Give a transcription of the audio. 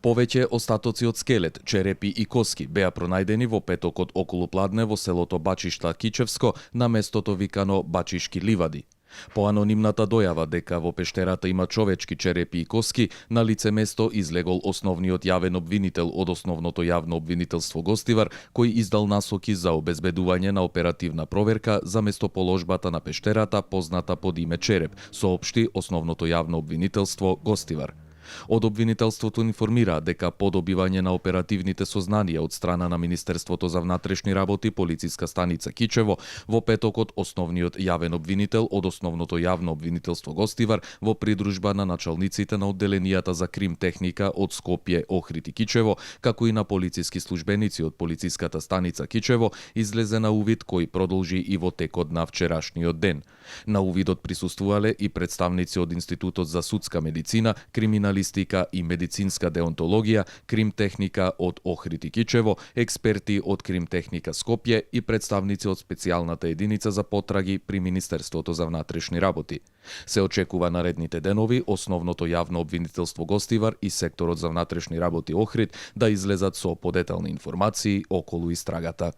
Повеќе остатоци од скелет, черепи и коски беа пронајдени во петокот околу Пладне во селото Бачишта Кичевско на местото викано Бачишки ливади. По анонимната дојава дека во пештерата има човечки черепи и коски, на лице место излегол основниот јавен обвинител од основното јавно обвинителство Гостивар, кој издал насоки за обезбедување на оперативна проверка за местоположбата на пештерата позната под име Череп, соопшти основното јавно обвинителство Гостивар. Од обвинителството информира дека по добивање на оперативните сознанија од страна на Министерството за внатрешни работи, полициска станица Кичево, во петокот основниот јавен обвинител од основното јавно обвинителство Гостивар во придружба на началниците на одделенијата за крим техника од Скопје, Охрид и Кичево, како и на полициски службеници од полициската станица Кичево, излезе на увид кој продолжи и во текот на вчерашниот ден. На увидот присуствувале и представници од Институтот за судска медицина, криминалистика и медицинска деонтологија, кримтехника од Охрид и Кичево, експерти од кримтехника Скопје и представници од специјалната единица за потраги при Министерството за внатрешни работи. Се очекува наредните денови основното јавно обвинителство Гостивар и секторот за внатрешни работи Охрид да излезат со подетални информации околу истрагата.